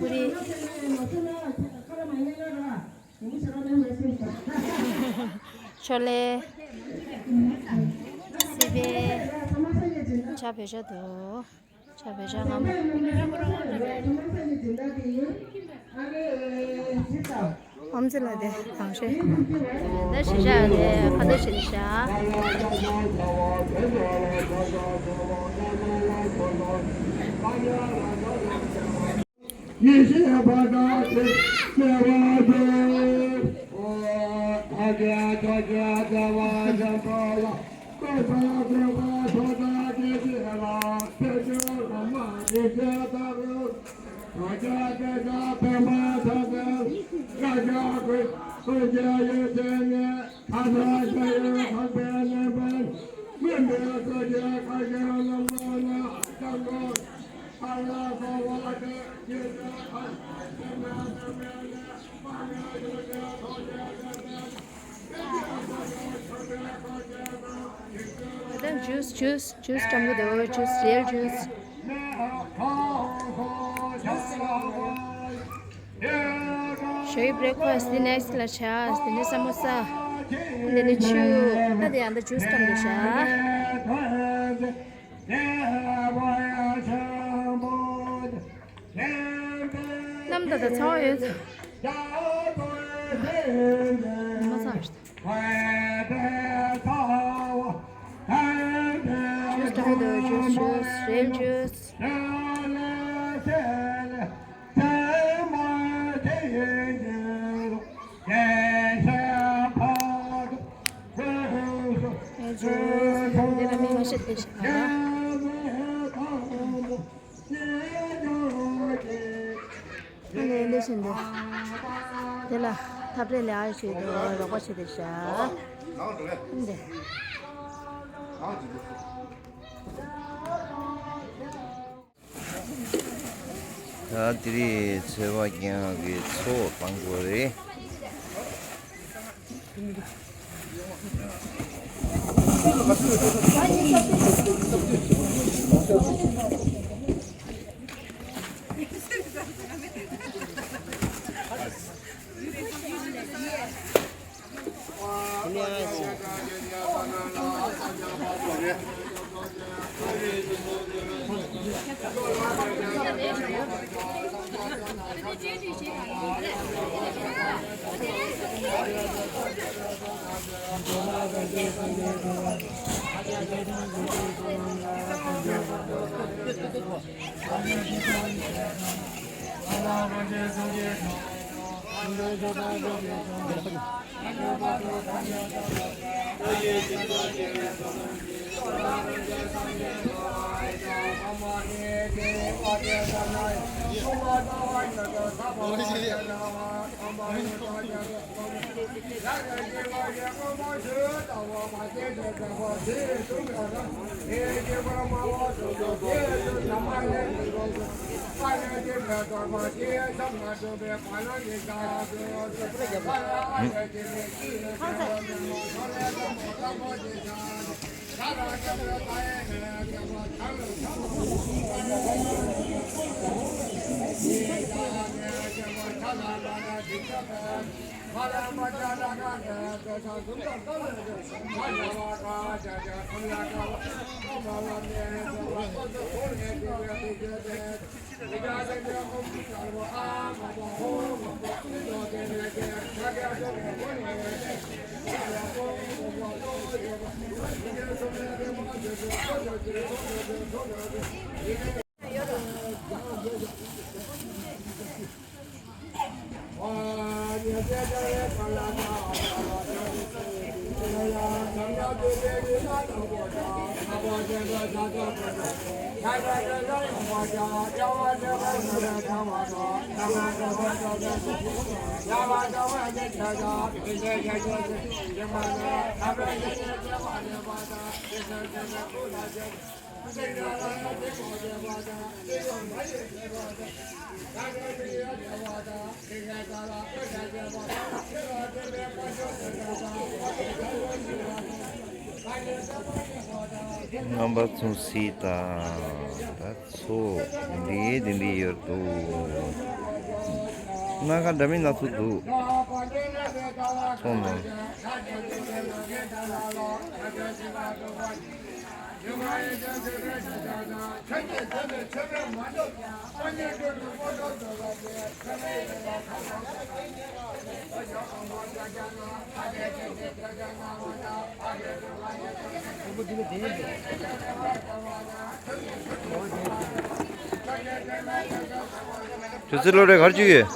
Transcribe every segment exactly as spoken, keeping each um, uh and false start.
པུ་རི། ཆོ་ལེ། སི་པན། ཇ་བོད་ཇ་འདུག་ཇ་བོད་ཇ་ངམ། ཨོམ་ཙི་ལ་དེ་དང་ཤེ། ད་ཤི་ཤ་དེ་ཁ་དེ་ཤི་ཤ། ཡེ་ཤེས་པ་དག་གིས་སྐྱེ་བ་འདོད། ཨོ། ཨ་ཀྱ་ཀྱ་ཀྱ་ཀྱ་བ་ཀྱ་པ་ལ། ཀོ་ས་ཀོ་པ་ཐོ་ད་ཀྱེ་ཀྱེ་ལ། ཀྱེ་ཀྱེ་ལ་མ་ཀྱེ་ཀྱེ་ད་རུ། ཨ་ཀྱ་ཀྱ་ཀྱ་པེ་མ་ཐ་ཀྱ། ཀྱ་ཀྱ་ཀྱེ་ཀྱེ་ཡེ་ཀྱེ་ནེ། ཐ་ད་ཀྱ་ཡེ་ཐ་ཀྱེ་ནེ་པེ། མེ་མེ་ཀྱེ་ཀྱེ་ཀྱེ་ལ་མ་ན་ཀྱ་ཀྱོ། ད་ཇུས་ཇུས་ཇུས་སྐམ་གི་འདུག་ཇུས་རེལ་ཇུས། ཞོའི་བྷི་རེག་ཕ་སི་ཊི་འདི་ནེག་སི་ཊི་ལ་ཆགས། དེ་ནས་ས་མོ་ས། དེ་ནས་ཆུ། ད་དེ་ཡང་ད་ཇུས་སྐམ་གི་ཤ། གནམ་ད་ད་ཚ་བ་ཡོད། མ་ཚ་བ་ཞིག་ཇུས་ད་ཧུ་ད་ཇུས་ཇུས་རེལ་ཇུས། ཨེ་ཇུས་འདི་ལ་མི་མ་ཤེས་དེ་ཞིག་ཨ། ཨ་ནི་འདི་བཞིན་དུ། དེ་ལ་ཐབ་རེ་ལ་ཨ་ཞིག་དུ་རོགས་པ་བྱེད་དེ་བཞག་འདི། ད་དེ་རིང་ཚོད་དཔག་རྒྱག་གི་ཚོགས་དང་པོ་རེད། རྣམ་པ་ཚོ་སྲིད་དང་ད་ཚོ་འདི་འདི་འདི་ཡོད་འདུག་སྣ་ཁ་འདྲ་མིན་སྣ་ཚོགས་འདུག་ཚོ་ནང་། ཁྱོད་ཚོའི་སློབ་གྲྭ་ག་རེ་བྱེད་ཀྱི་ཡོད།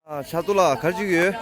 ཨ། ཕྱག་ཏུ་ལགས་ག་རེ་བྱེད་ཀྱི་ཡོད།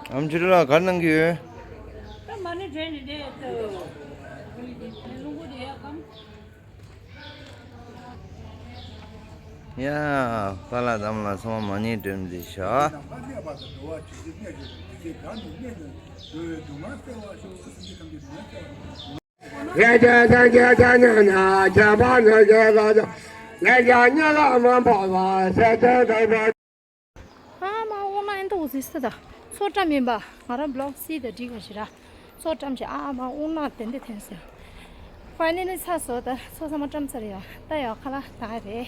ཨམ་ཆི་ར་ག་རེ་གནང་གི་ཡོད། ད་མ་ཎི་བགྲེས་ནས་བསྡད་ཡོད་དོ། ལུང་པ་དེ་ཡག་གམ། ཡ། པཱ་ལགས་དམ་ལ་ཚང་མ་མ་ཎི་བགྲེས་ནས་བཞག་ཨ་མ་འོ་ན་ཨེ་འདུག་ཟེར་ས་ད། ཚོགས་བཀྲམ་ཡིན་པ། ང་རང་བི་ལོག་སི་ད་འགྲིག་ག་ཞེ་ར། ཚོགས་བཀྲམ་ཞེ་ཨ་མ་འོ་ན་དེ་འདི་ཐོན་ཟེར། ཕའི་ནལ་ལི་ཚར་སོང་ད། ཚོགས་ཚང་མ་བཀྲམ་ཚར་ཡོད། ད་ཡོད་ཁ་ལག་ད་རེད།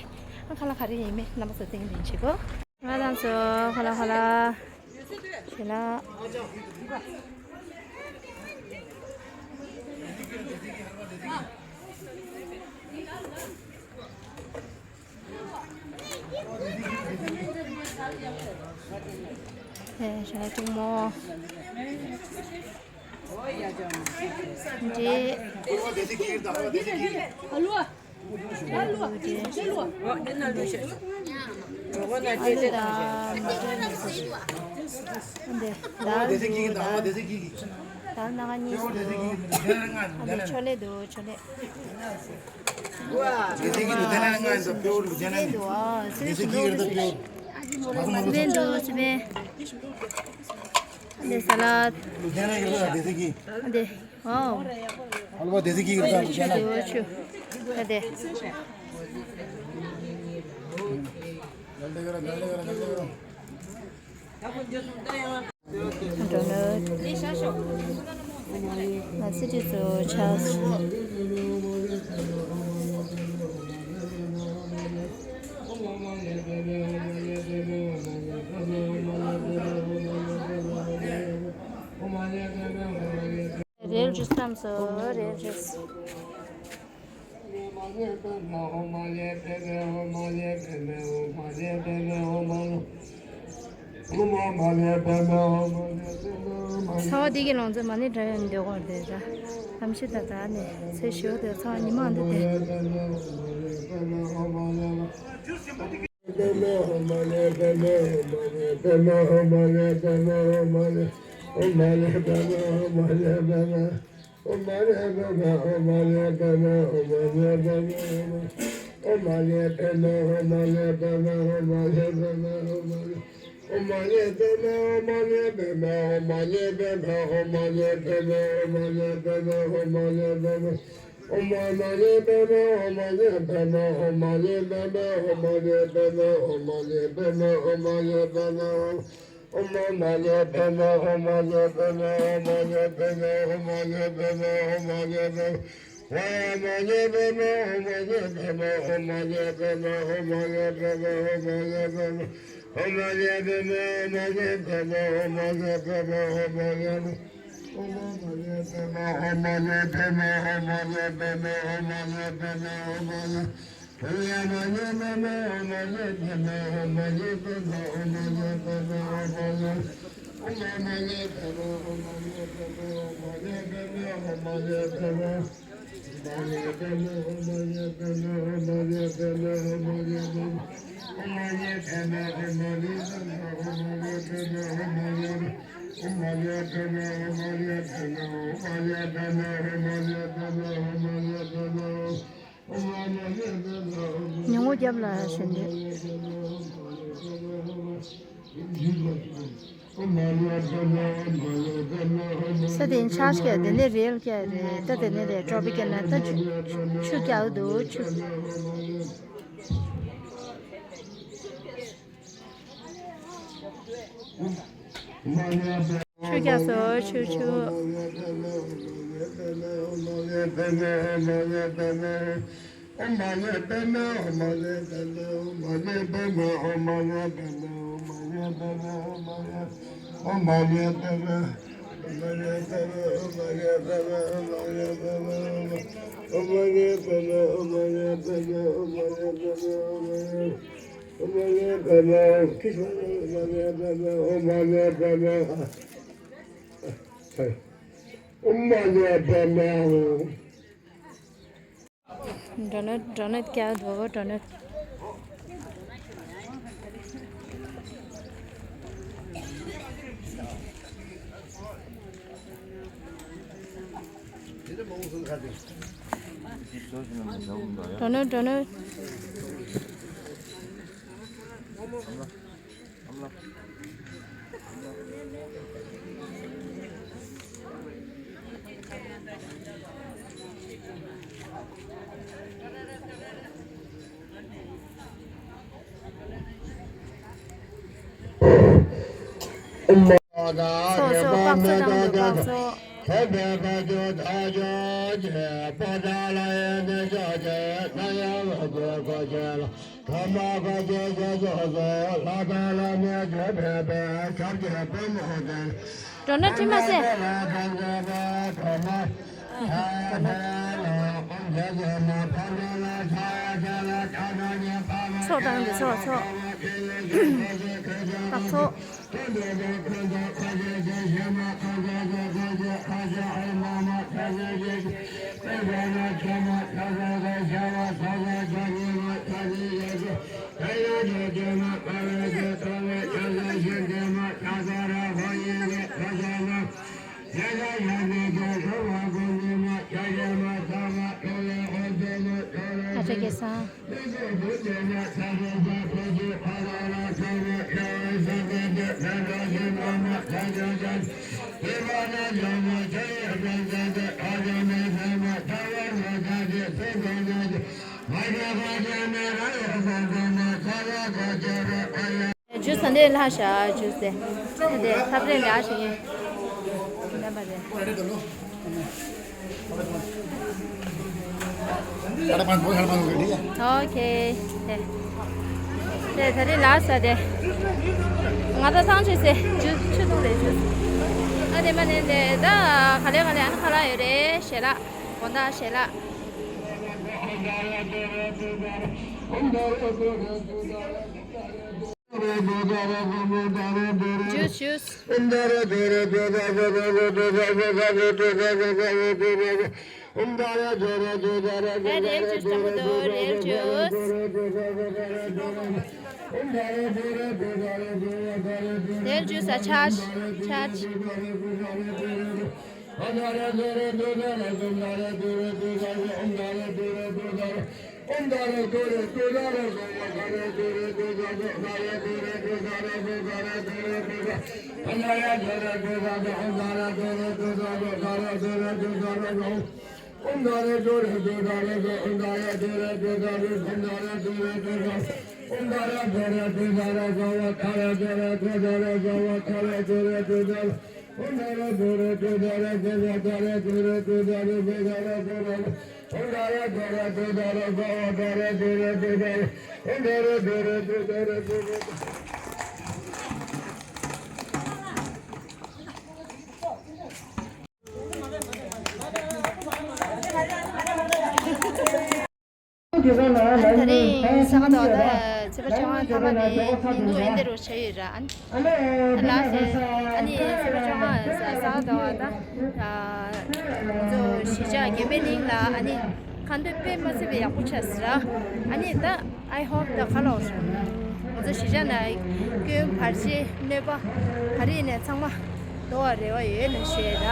ཨ་ཁ་ལག་ག་རེ་ཡིན་མིན་རྣམ་པ་ཚོ་སྟེང་ལན་བྱེད་གོ། ང་དང་ཚོ་ཁ་ལག་ཁ་ལག་ཞེ་ལག་ཨེ་ཞེ་ལག་གཅིག་མོ། འདི། ཨ་ལུ་དང་མ་ཏྲོ་ནི་ཟེར། འདི་དར་འདུག་དར་སྣ་ཁ་གཉིས་འདུག་ཨ་འདི་ཕྱོགས་ལས་འདུག་ཕྱོགས་ལས། ཕྱོགས་ལས་འདུག་ཨ་སུས་ཤིག་འདུག་སི་པན་འདུག་སི་པན། འདི་ས་ལད། འདི། ཨོ། ཨ་ལུ་བ་དེ་ཚིག་གི་རེད་ད། ཆུ་དེ་འོ་ཆུ། ད་དེ། འགྲོ་ནི། ང་སི་ཏི་ཚོ་ཆགས། རེལ་ཇུས་བཀྲམ་སོང་། རེལ་ཇུས། ཚ་བ་འདི་གི་ལོངས་སྤྱོད་མ་ཎི་བགྲང་ཡོང་འདོད་གོ་རེད་ད། གཏམ་བཤད་ད་ད་ནས་ཚེ་ཞོ་དེ་ཚ་བ་ཉི་མ་འདི་དེ། ཉུང་ངུ་རྒྱབ་ལ་ཞོན་དུས། ས་དེ་ཆར་སྐྱ་དེ་ནས་རེལ་སྐྱ་རེད། ད་དེ་ནས་རེད་ཊོ་པི་ཀལ་ན་ད་ཆུ་ཆུ་རྒྱག་འདུག་ཆུ། ཆུ་རྒྱག་སོ་ཆུ་ཆུ། འགྲོ་ནོ་འགྲོ་ནོ་སྐྱ་དོ་འགྲོ་ནོ། འགྲོ་ནོ་འགྲོ་ནོ། སོ་སོ་པགས་ཚོ་བཏང་འདུག་པགས་ཚོ། འགྲོ་ན་ཁྲིད་མ་སེ། ཚོགས་བཏང་འདི་ཚོགས་ཚོགས། ད་ཚོགས། ཨ་ཅག་གེ་སང་། ཇུས་ས་འདི་ལྷག་བཞག་ཇུས་དེ། དེ་ཐབ་རེ་ལ་ཞིག་ཡིན། རྣམ་པ་རེ། ཨོ་ཁེ། དེ། དེ་ད་རེ་ལ་ས་དེ། ང་ད་ཚང་ཆུ་སེ་ཇུས་ཆུ་འཐུང་རེ་ཇུས། ཨ་དེ་མ་ནས་དེ་ད་ག་ལེ་ག་ལེ་ཨ་ནི་ཁ་ལག་ཡོད་རེད་ཞལ་ལག་དགོང་དག་ཞལ་ལག་ཇུས་ཇུས། ཨེ་རེལ་ཇུས་དམ་པ་དོ་རེལ་ཇུས། རེལ་ཇུས་ཨ་ཆར་ཆར། ད་རིང་ས་ག་ཟླ་བ་ད་ཚེས་པ་བཅོ་ལྔ་ཐ་མ་དེ་ཉིན་གུང་ཡིན་དེ་རུ་བྱས་ཡོད་ར། ཨ་ནི་ལགས་སེ། ཨ་ནི་ཚེས་པ་བཅོ་ལྔ་ས་ག་ཟླ་བ་ད་ང་ཚོ་གཞིས་ཆགས་མགོན་པོའི་གླིང་ལ་ཨ་ནི་ཁ་འདོན་དཔེ་མ་སྲིད་པའི་ཡག་པོ་ཆགས་ཟེར་ར། ཨ་ནི་ད་I hope ད་ག་ལ་ང་ཚོ་གཞིས་ཆགས་ནང་སྐྱོན་བར་ཆད་གནོད་པ་ག་རེ་ཡིན་ནའི་ཚང་མ་འདོར་བར་རེ་བ་ཡོད་ནས་ཞུ་ཡས་ར།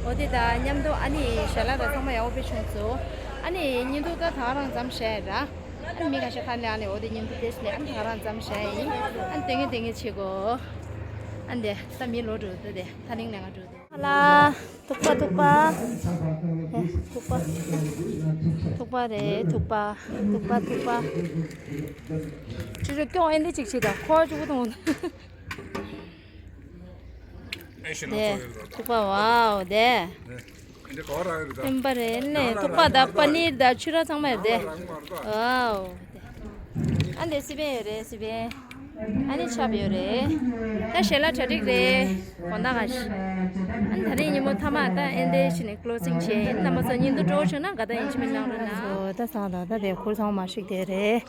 འོ་དེ་དང་མཉམ་དུ་ཨ་ནི་ཞལ་ལག་དང་ཚང་མ་ཡག་པོ་དཔེ་བྱུང་སོང་། ཨ་ནི་བརྙན་ཐུང་ད་ད་ག་རང་མཚམས་བཞག་ཡིན་ར། ཨ་ནི་མི་ཁ་ཤས་ཁ་ལས་ཨ་ནི་འོ་དེ་བརྙན་ཐུང་དེ་སླེ་ཨ་ནི་ད་ག་རང་མཚམས་བཞག་ཡིན། ཨ་ནི་དེ་ངས་དེ་ངས་བྱེད་གོ། ཨ་ནི་དེ་ད་མི་ལོག་འགྲོ་ད་དེ་ད་ལིང་ལ་ང་འགྲོ་དེ། ཧ་ལ། ཐུག་པ་ཐུག་པ། ཨེ་ཐུག་པ། ཐུག་པ་རེད་ཐུག་པ། ཐུག་པ་ཐུག་པ། ཁྱོད་ཚོ་སྐྱོང་ཨེ་འདི་ཅིག་བྱེད་དང་ཁོ་བ་བཅུ་པོ་དང་། ཨེ་ཤི་ན་དེ་ཐུག་པ་བའོ་དེ། ཨེ་འདི་ག་བ་རག་ཡོད་ད། ཨེམ་པ་རེད་ནས་ཐུག་པ་དང་པ་ནིར་དང་ཆུ་ར་ཚང་མ་རེད་དེ། ཨའོ་དེ། ཨ་འདི་སི་པན་ཡོད་རེད་སི་པན། ཨ་ནི་ཆབ་ཡོད་རེད། ད་ཞལ་ལག་གྲ་སྒྲིག་རེད། དགོང་དག་ག་ཤི། ཨ་ནི་ད་རིང་ཉིན་མོ་མཐའ་མ་ད་ཨེ་འདི་ཞིག་ནས་ཀློ་སིང་བྱས་རྣམ་པ་ཚོ་ཉིན་དུ་འགྲོ་བྱུང་ན་དགའ་ད་ཡིན་ཅི་མིན་གནང་རོགས་གནང་། ད་སང་ད་ད་དེ་ཁོར་ཚང་མ་ཞིག་དེ་རེད།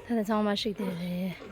ད་ད་ཚང་མ་ཞིག་དེ་རེད།